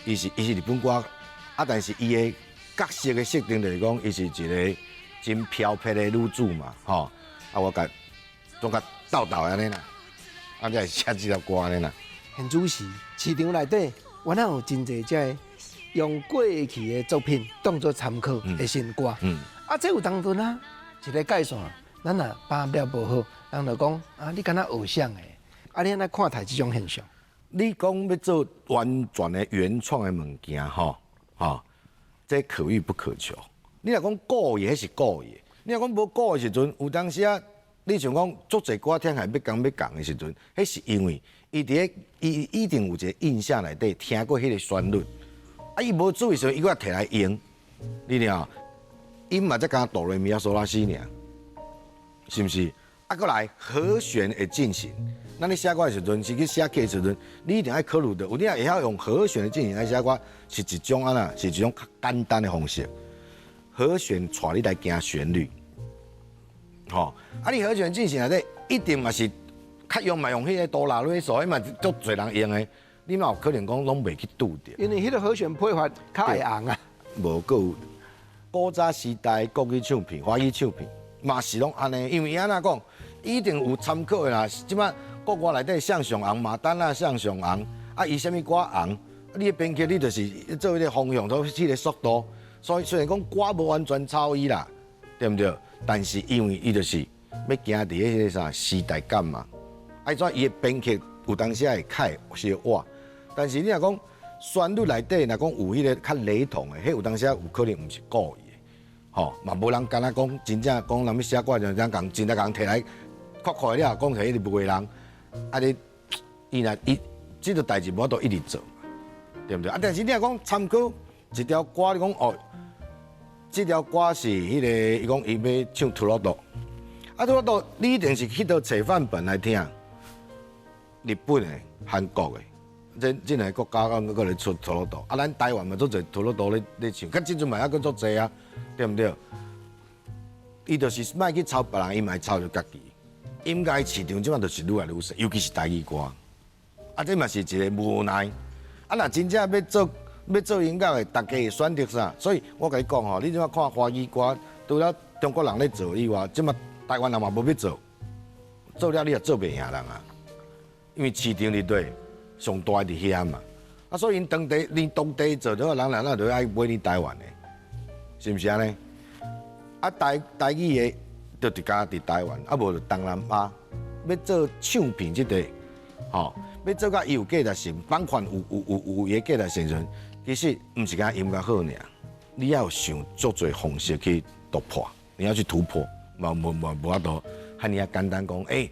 伊是日本歌，啊，但是伊的角色的設定就是講，伊是一個真飄撇的女子嘛，吼。啊，我共總共鬥鬥按呢啦，啊，才會寫這條歌按呢啦。現主時市場內底，原來有真濟這个用過去的作品當做參考的新歌。啊，這有當陣啊，一个界線，咱若把握無好，人就講啊，你敢若學啥的？啊，你按怎看待這種現象？你講欲做完全的原創的物件，吼，吼，這可遇不可求。你若講故意，彼是故意；你若講無故意的時陣，有當時啊，你像講足濟歌聽起來欲仝欲仝的時陣，彼是因為伊佇咧伊一定有一個印象內底聽過彼个旋律，啊，伊無注意時陣，伊閣提來用，你聽，音嘛才敢哆來咪發嗦拉西爾，是毋是？啊，閣來和弦會進行。咱咧寫歌的時陣，是去寫曲的時陣，你一定愛考慮著，有你若會曉用和弦的進行來寫歌，是一種按怎？是一種較簡單的方式。和弦帶你來行旋律，吼！啊，你和弦進行內底，一定嘛是較用嘛用彼个哆啦來嗦，彼嘛足濟人用的，你嘛有可能講攏袂去拄著。因為彼个和弦配法較會紅啊。無閣有古早時代國語唱片、華語唱片嘛是攏按呢，因為伊按怎講，一定有參考的啦。這擺國外內底啥上紅，馬丹娜啥上紅，啊，伊啥物歌紅，你的編曲你就是做彼个方向，都彼个速度。所以雖然講歌無完全抄伊啦，對毋對？但是因為伊就是欲行佇彼个啥時代感嘛。啊，怎伊的編曲有當時會較會相倚，但是你若講旋律內底，若講有彼个較雷同的，彼有當時有可能毋是故意的，吼嘛無人敢若講真正講人欲寫歌就這樣共真正共提來擴開了，講起一直罵人，啊你伊若伊這个代誌無法度一直做，對毋對？啊，但是你若講參考一條歌，你講哦，這條歌是彼个伊講伊欲唱トロト，啊トロト你一定是去佗揣範本來聽，日本的、韓國的。這這兩个國家閣閣咧出トロト，啊，咱台灣嘛足濟トロト咧咧唱，較這陣嘛猶閣足濟啊，對毋對？伊就是莫去抄別人，伊嘛會抄著家己。音樂市場這擺就是愈來愈細，尤其是台語歌。啊，這嘛是一个無奈。啊，若真正欲做欲做音樂的，大家會選擇啥？所以我共你講吼，你這擺看華語歌，除了中國人咧做以外，這擺台灣人嘛無欲做，做了你也做袂贏人啊。因為市場佇佗，上大佇遐嘛。啊，所以𪜶當地連當地做的人人就愛買你台灣的，是毋是按呢？啊，台台語的就佇家佇台灣，啊無就東南亞。欲做唱片這個，吼，欲做甲伊有價值性，版權有有有有伊的價值性時陣，其實毋是干音樂好爾，你要有想足濟方式去突破，你要去突破，嘛無無無法度遐爾仔簡單講，欸，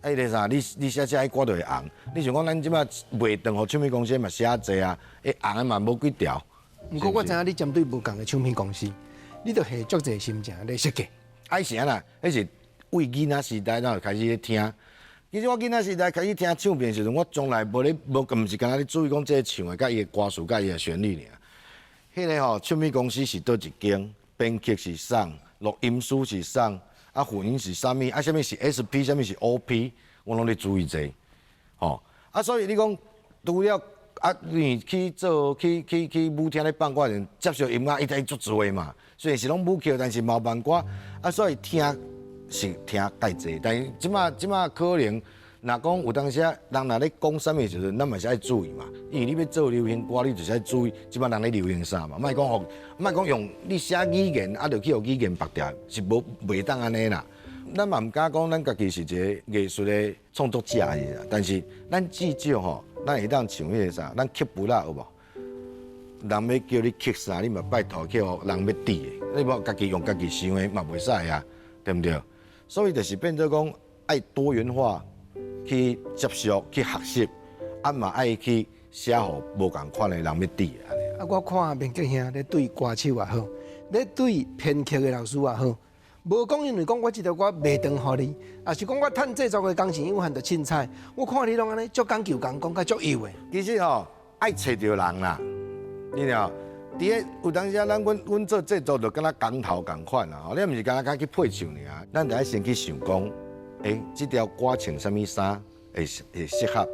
彼个啥，你你寫這歌就會紅。你想講咱這擺賣斷予唱片公司嘛寫濟啊，會紅的嘛無幾條。毋過我知影你針對無仝的唱片公司，你著下足濟心情咧設計。啊，是按怎？彼是為囡仔時代咱就開始咧聽。其實我囡仔時代開始聽唱片的時陣，我從來無咧無，毋是干焦咧注意講這个唱的，佮伊的歌詞，佮伊的旋律爾。彼个吼唱片公司是佗一間，編曲是啥，錄音師是啥，啊混音是啥物，啊啥物是 SP，啥物是 OP，我攏咧注意這個。吼，啊所以你講除了啊，你去做去去去舞廳咧放歌時，接受音樂伊知足濟嘛。雖然是攏舞曲，但是嘛有慢歌，啊所以聽是聽較濟。但是這擺這擺可能，若講有當時人若咧講啥物時陣，咱嘛是愛注意嘛。因為你欲做流行歌，你就是愛注意這擺人咧流行啥嘛。莫講予，莫講用你寫語言，啊，就去予語言縛掉，是無袂當按呢啦。咱嘛毋敢講，咱家己是一个藝術的創作者是啦。但是咱至少吼，咱會當像彼个啥，咱刻簿仔有無？人欲叫你刻啥，你嘛拜託去予人欲佇的，你無家己用家己想的嘛袂使啊，對毋對？所以就是變做講愛多元化去接觸、去學習，啊嘛愛去寫予無仝款的人欲佇的按呢。啊，我看明杰兄咧對歌手也好，咧對編曲的老師也好，無講因為講我這條歌賣斷予你，抑是講我趁製作的工錢有限就凊彩。我看你攏按呢足講究講，講甲足幼的。其實吼，愛揣著人啦，你知無？佇咧有當時啊，咱阮阮做製作就敢若工頭仝款啦，吼，你毋是干焦去配唱爾，咱就愛先去想講，欸，這條歌穿啥物衫會會適合，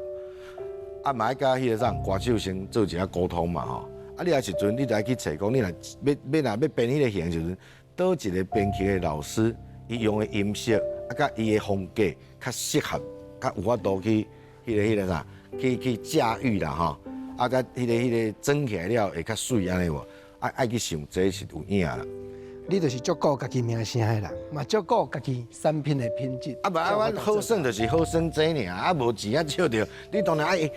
啊嘛愛佮彼个啥歌手先做一下溝通嘛吼。啊，你若時陣你就愛去揣講，你若欲欲若欲編彼个型的時陣，佗一个編曲的老師，伊用的音色，啊，佮伊的風格較適合，較有法度去彼個啥，去駕馭啦吼。啊，佮彼個裝起來了會較媠按呢無？啊，愛去想這是有影啦。你就是足顧家己名聲的人，嘛足顧家己產品的品質。啊無啊，阮好耍就是好耍這爾，啊無錢啊笑著。你當然愛，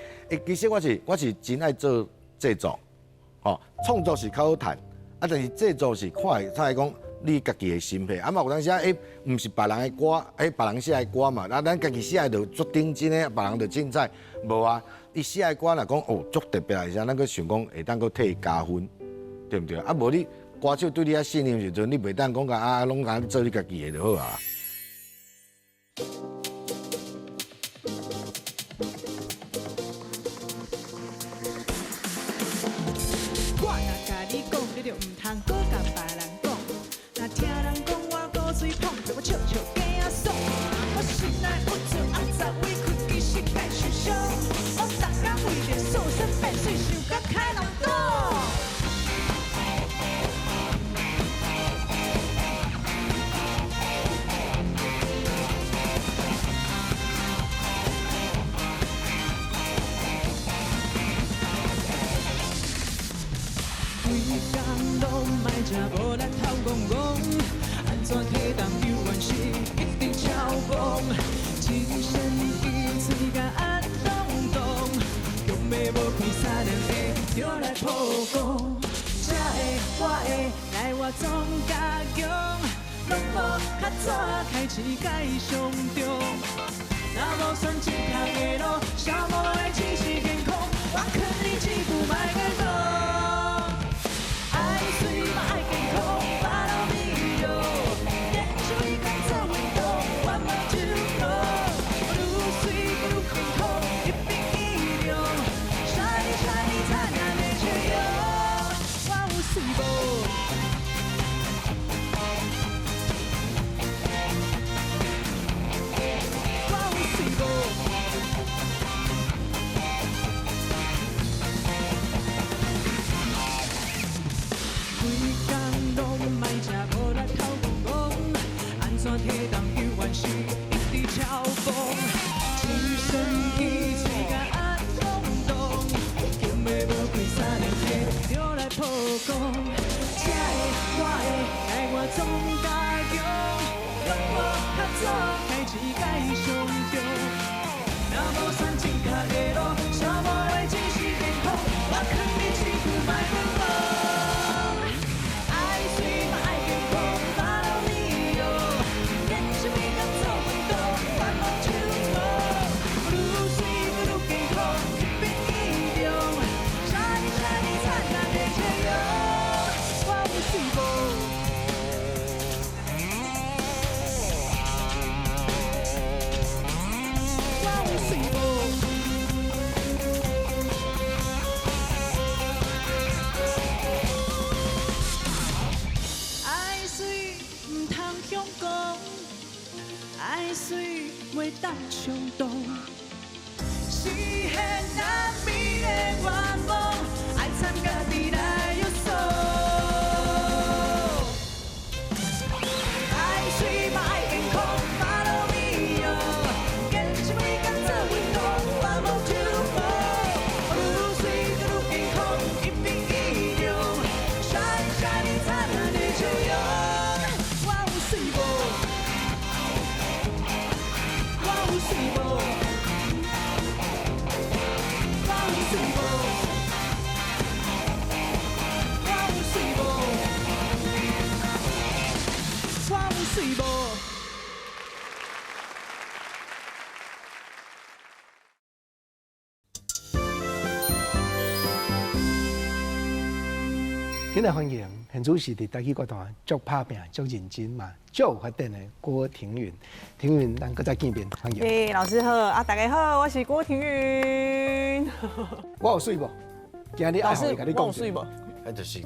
其實我是真愛做製作，吼，創作是較好趁，啊但是製作是看會使講你家己的心血，啊嘛有當時啊，毋是別人的歌，別人寫的歌嘛，啊咱家己寫的就足認真的，別人就凊彩，無啊，伊寫的歌若講哦足特別的時陣，咱閣想講會當閣替伊加分，對毋對？啊無你歌手對你遐信任時陣，你袂當講共啊攏共做你家己的就好啊。我若共你講，你就毋通閣共別人講。若聽人講我古錐膨，予我笑笑驚爽。我心內鬱卒壓雜委屈，其實該受傷。我逐工為著塑身變媠，想甲開人講。規工攏莫食無力頭戇戇，按怎體重猶原是一直超磅？精神伊喙甲按咚咚，强欲無開三兩下就來破功。這个我的來我總加強，攏無較早開始該上重。若無選正確的路，啥無會只是健康？我勸你這句莫閣講。愛媠嘛愛健康，Follow me 喲。堅持每工做運動，我嘛就好。愈媠愈健康，一比一量。Shiny shiny 燦爛的笑容，我有媠無？我有媠無？規工攏莫食無力頭戇戇，按怎體重猶原是一直超磅？精神伊喙甲按咚咚，强欲無開三兩下就來破功。這个我的來我總加強，攏無較早開始該上重。若無選正確的路，啥無會只是健康？我勸你這句莫閣講。愛媠嘛愛健康，Follow me 喲。堅持每工做運動，我無手無。愈媠愈健康，一比一量。Shiny shiny 燦爛的笑容，我有媠無？我有媠無？愛媠毋通向講，愛媠袂當衝動，實現咱美的願望，愛參家己來約束。愛媠嘛愛健康，Follow me 喲。堅持每工做運動，我無手無。愈媠愈健康，一比一量。Shiny shiny 燦爛的笑容，我有媠無？我有媠無？我有媠無？我有媠無？我有媠無？今日歡迎現主時佇台語歌壇足拍拚、足認真嘛，足有發展的郭庭雲。庭雲，咱閣再見面，歡迎。欸，老師好，啊，大家好，我是郭庭雲。我有媠無？今日老愛予師，伊共你講我有媠無？就是欲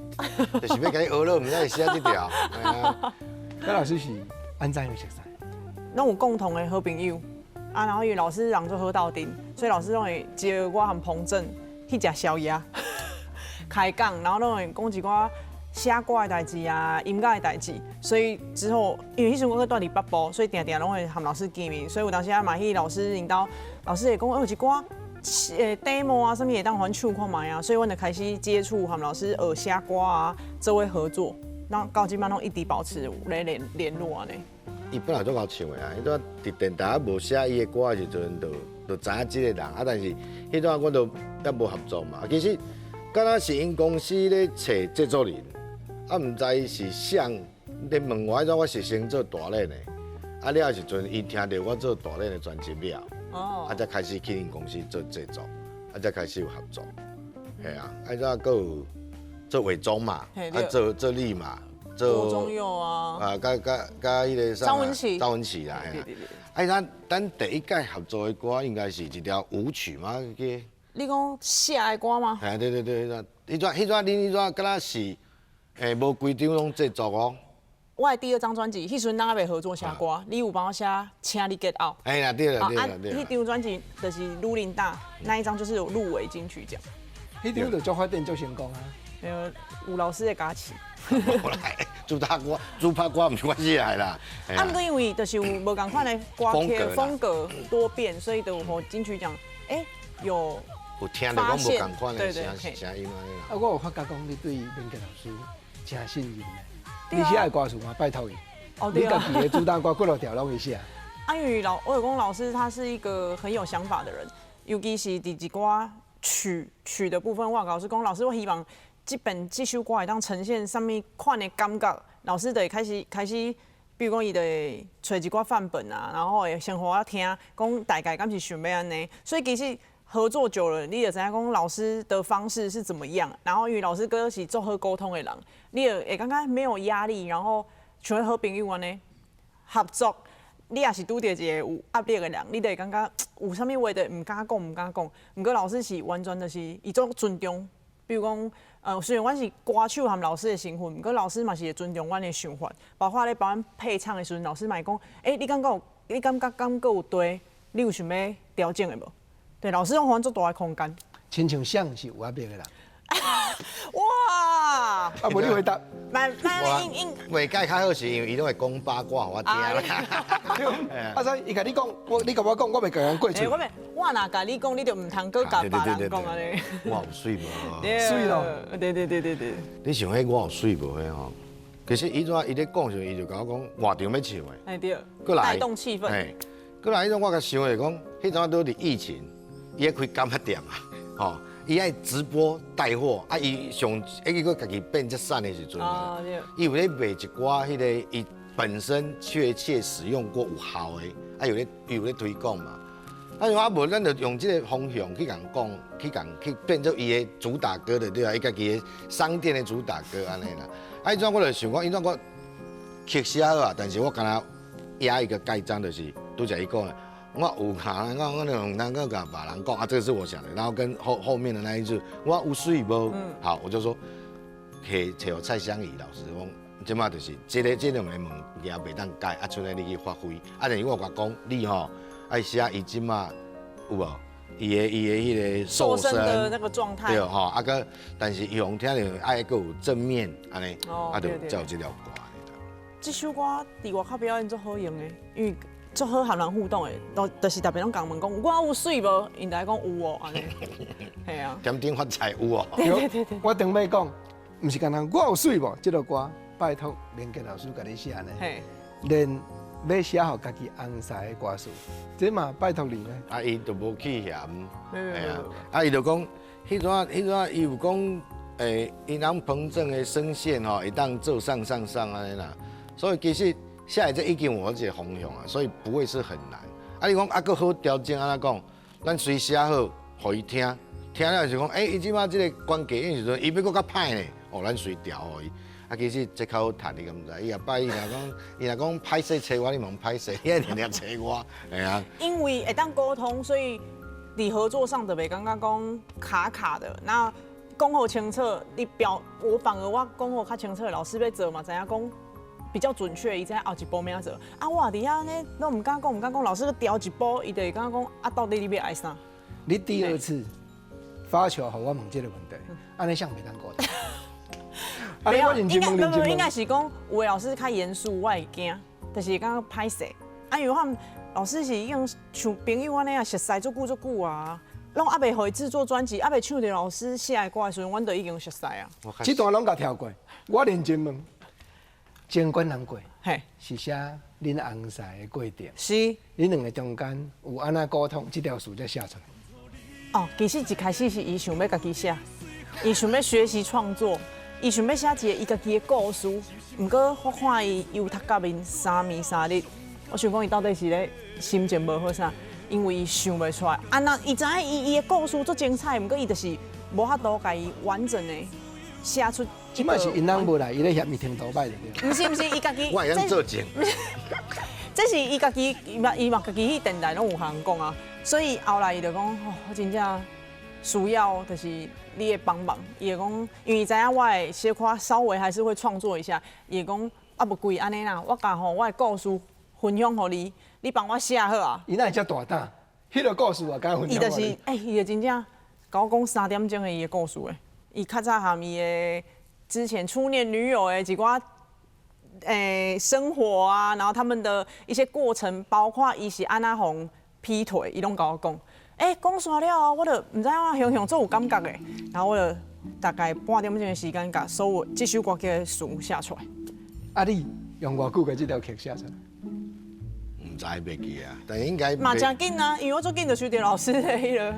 共你學了，毋知會寫這條。郭老師是按怎樣熟似？攏有共同的好朋友，啊，然後因為老師人做好鬥陣，所以老師攏會招我和彭正去食宵夜，開講，然後攏會講一寡寫歌的代誌啊，音樂的代誌，所以之後因為彼時陣我閣蹛佇北部，所以定定攏會和老師見面，所以有當時啊嘛去老師𪜶兜，老師會講有一寡demo 啊，啥物會當予阮唱看覓啊，所以阮就開始接觸和老師學寫歌啊，做伙合作，那到這擺攏一直保持有咧聯絡按呢。伊本來足𠢕唱的啊，彼陣佇電台無寫伊的歌的時陣，就知影這個人啊，但是彼陣我都猶無合作嘛。其實敢若是𪜶公司咧揣製作人，啊，毋知是啥咧問我，彼陣我是先做大練的，啊了後時陣伊聽著我做大練的專輯了，啊才開始去𪜶公司做製作，啊才開始有合作，嘿啊，啊才閣有做偽裝嘛，啊做做你嘛。做郭忠佑啊，啊，佮佮佮彼個張文琪，張文琪啦，嘿啊。啊，咱第一屆合作的歌應該是一條舞曲嘛，記。你講寫的歌嗎？嘿，對對對，彼陣彼陣恁彼陣敢若是，無規張攏製作哦。我的第二張專輯，彼時陣咱猶未合作寫歌，你有幫我寫《請你 get out》。哎呀，對啦對啦對啦。彼張專輯就是盧琳達那一張，就是有入圍金曲獎。彼張就足發展足成功啊！有吳老師的加持。無來，主打歌、主拍歌毋是我寫的啦。啊，毋過因為就是有無仝款的歌曲風格多變，所以就予金曲獎，有有聽著講無仝款的聲聲音按呢啦。啊，我有發覺講你對明杰老師誠信任的，你寫的歌詞嘛拜託伊，你家己的主打歌幾落條攏伊寫。啊，因為我有講老師他是一個很有想法的人，尤其是佇一寡曲的部分，我老師講，老師我希望這本這首歌會當呈現啥物款的感覺，老師就會開始，比如講伊就會揣一寡範本啊，然後會先予我聽，講大概敢是想欲按呢。所以其實合作久了，你就知影講老師的方式是怎麼樣。然後因為老師閣是足好溝通的人，你就會感覺沒有壓力，然後像好朋友按呢合作。你也是拄著一個有壓力的人，你就會感覺有啥物話就毋敢講，毋敢講。毋過老師是完全就是伊足尊重，比如講，雖然阮是歌手和老師的身份，毋過老師嘛是會尊重阮的想法。包括咧幫阮配唱的時陣，老師嘛會講，欸，你感覺敢閣有對？你有想欲調整的無？對，老師攏予阮足大的空間。親像誰是有壓力的人？哇！啊，無你回答。慢慢應應。袂改較好是因為伊攏會講八卦予我聽啦。啊，所以伊共你講，你共我講，我袂共人過喙。我袂，我若共你講，你就毋通閣共別人講按呢。我有媠無？媠咯。對對對對對。你想彼我有媠無彼吼？其實伊怎伊咧講時，伊就共我講外場欲唱的。哎對。閣來帶動氣氛。嘿，閣來彼種我共想的講，彼陣拄佇疫情，伊咧開柑仔店啊，吼。伊愛直播帶貨，啊！伊上伊閣家己變遮瘦的時陣，伊有咧賣一寡彼個伊本身確切使用過有效的，啊有咧伊有咧推廣嘛。啊，啊無咱就用這個方向去共講，去共去變做伊的主打歌就對啊，伊家己的商店的主打歌按呢啦。啊，彼陣我就想講，彼陣我曲寫好啊，但是我敢若壓一個蓋章，就是拄才伊講的。我有卡，我我毋通閣共別人講啊，這個是我想的，然後跟後面的那一句，我有媠無？好，我就說，去揣蔡香怡老師講，這馬就是這個這兩個物件袂當改，啊，剩的你去發揮。啊，但是我共講，你吼愛寫伊這馬有無？伊的彼個瘦身的那個狀態。對吼，啊閣，但是伊予聽著愛閣有正面按呢，啊就才有這條歌。這首歌佇外口表演足好用的，因為足好和人互動的，就是特別攏共問講，我有媠無？𪜶就愛講有哦，按呢。嘿啊。點點發財有哦。對對對對。我頂尾講，毋是干焦我有媠無？這个歌拜託明杰老師共你寫呢。連欲寫予家己翁婿的歌詞，這嘛拜託你呢。啊，伊就無去嫌，嘿啊，啊，伊就講，彼陣伊有講，伊人彭正的聲線吼，會當做上上上按呢啦，所以其實。寫的這已經有這個方向啊，所以不會是很難。啊，你講啊，閣好調整按怎講？咱隨寫好，予伊聽，聽了就講，欸，伊這馬這個關鍵音時陣，伊欲閣較歹呢，哦，咱隨調予伊。啊，其實這較好趁，你敢毋知？伊也擺，伊若講歹勢揣我，你嘛歹勢，伊愛定定揣我，嘿啊。因為會當溝通，所以佇合作上就袂感覺講卡卡的。那講予清楚，你表我反而我講予較清楚，老師欲做嘛，知影講。比較準確，伊知影後一步欲按怎做。啊，我佇遐呢，攏毋敢講，毋敢講。老師閣調一步，伊就會感覺講啊，到底你欲愛啥？你第二次發球予我問這個問題，按呢誰袂當溝通？啊，我認真問，認真應該是講有的老師較嚴肅，我會驚，就是感覺歹勢。啊，因為我老師是已經像朋友按呢啊，熟似足久足久啊，攏猶未予伊製作專輯，猶未唱著老師寫的歌的時陣，阮就已經熟似啊。這段攏共跳過，我認真問，情關難過，嘿，是寫恁翁婿的過程。是。恁兩个中間有按怎溝通，這條詞才寫出來。哦，其實一開始是伊想欲家己寫，伊想欲學習創作，伊想欲寫一个伊家己的故事。毋過我看伊又讀甲面三暝三日，我想講伊到底是咧心情無好啥？因為伊想袂出來。啊，那伊知影伊伊的故事足精彩，毋過伊就是無法度共伊完整的寫出。這擺是𪜶翁無來，伊咧嫌伊程度歹就對。毋是毋是，伊家己。我會當做證。這是伊家己，伊嘛伊嘛家己去電台攏有共人講啊，所以後來伊就講，哦，我真正需要就是你的幫忙。伊就講，因為伊知影我會小可稍微還是會創作一下，伊會講啊，無規按呢啦，我共吼我的故事分享予你，你幫我寫好啊。伊哪會遮大膽？彼个故事也敢分享？伊就是，伊就真正共我講3點鐘的伊的故事的。伊較早含伊的之前初戀女友的一寡生活啊，然後他們的一些過程，包括伊是按怎予劈腿，伊攏共我講。講煞了後，我就毋知影我雄雄足有感覺的，然後我就大概半點鐘的時間，共所有這首歌曲的詞寫出來。啊，你用偌久共這條曲寫出來？毋知袂記啊，但應該嘛誠緊啊，因為我足緊就收著老師的彼个。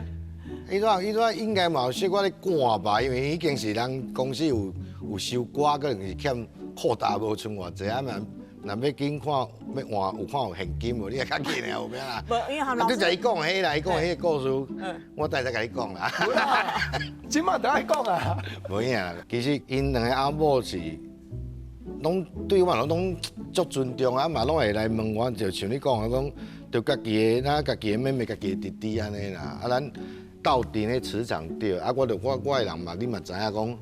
彼段彼段應該嘛有小可咧趕吧，因為已經是人公司有有收歌，可能是欠擴大無賰偌濟啊嘛。若欲緊看，欲換有看有現金無？你會較緊的有咩啦？無，因為含老師。你就伊講彼啦，伊講彼個故事，我等下再共你講啦。這馬就愛講啊。無影，其實𪜶兩个翁某是攏對我攏足尊重啊，嘛攏會來問我，就像你講的講，就家己的，咱家己的妹妹、家己的弟弟按呢啦。啊，咱鬥陣的磁場對，啊，我就我我的人嘛，你嘛知影講。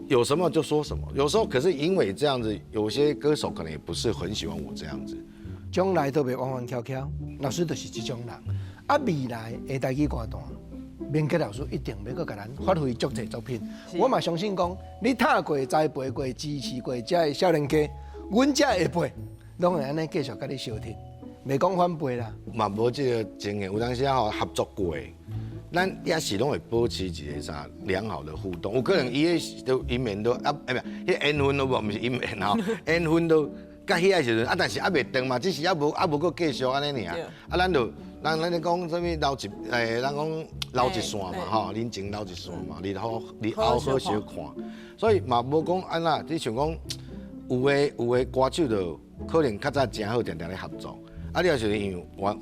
有什麼就說什麼，有時候可是因為這樣子，有些歌手可能也不是很喜歡我這樣子。將來都袂彎彎翹翹，老師就是這種人。啊，未來的台語歌壇，明杰老師一定欲閣共咱發揮足濟作品。我嘛相信講，你拍過、栽培過、支持過這个少年家，阮這下輩攏會按呢繼續共你相挺，袂講反輩啦。嘛無這个經驗，有當時吼合作過。咱也是攏會保持一个啥良好的互動，有可能伊彼都姻緣都啊，欸，毋彼緣分都無，毋是姻緣吼，緣分都到彼个時陣啊，但是猶未斷嘛，只是猶無猶無閣繼續按呢爾。啊，咱就咱咱咧講啥物留一咱講留一線嘛吼，人情留一線嘛，日後日後好相看。所以嘛無講按怎，你像講有的有的歌手就可能較早誠好，定定咧合作。啊，你若是因為往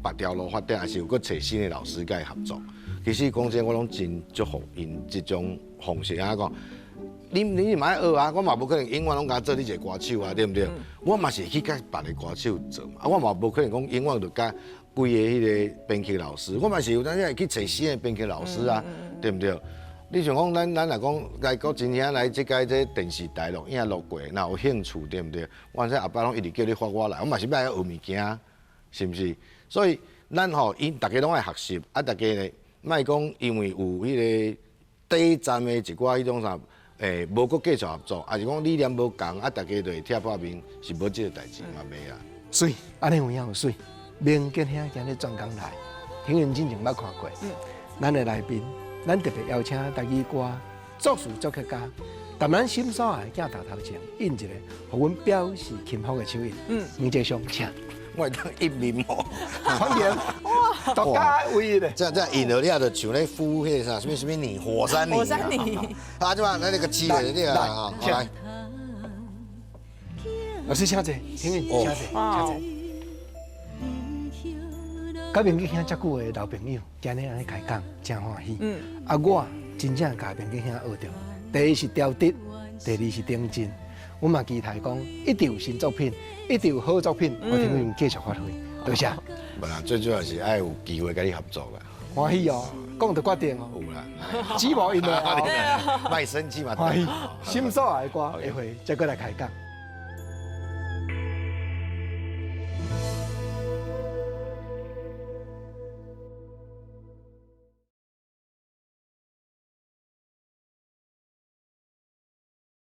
別條路發展，還是有閣揣新的老師共伊合作。其實講真，我攏真祝福𪜶這種方式啊。講，你你嘛愛學啊，我嘛無可能永遠攏共做你一个歌手啊，對毋對？我嘛是去共別个歌手做嘛，啊，我嘛無可能講永遠就共規个彼个編曲老師，我嘛是有當時會去揣新的編曲老師啊，對毋對？你像講咱咱若講來國真兄來這屆這電視台錄影錄過，若有興趣對毋對？我說後擺攏一直叫你發我來，我嘛是欲來學物件，是毋是？所以咱吼𪜶逐家攏愛學習，啊，逐家咧莫講因為有彼个短暫的一寡彼種啥，無閣繼續合作，抑是講理念無仝，啊，逐家就會拆破面，是無這个代誌嘛袂啊。媠，按呢有影有媠。明杰兄今日專工來，聽因之前捌看過。咱的來賓，咱特別邀請台語歌作詞作曲家，佇咱心所愛的鏡頭頭前印一個，予阮表示欽服的手印。明杰兄，請。我會當印面無？歡迎。哇，獨家唯一的。這這印落了就像咧敷彼个啥，啥物啥物泥，火山泥。火山泥。啊，這嘛，咱那個雞的，你啊，來。老師請坐，請請坐，請坐。佮明杰兄遮久的老朋友，今日按呢開講，真歡喜。啊，我真正共明杰兄學著，第一是調質，第二是精進。我嘛期待講，一定有新作品，一定有好作品，我聽你繼續發揮。多謝。無啦，最主要是愛有機會共你合作啦。歡喜哦，講就決定哦。有啦，只無因了。莫生氣嘛。歡喜，心所愛的歌，下回再閣來開講。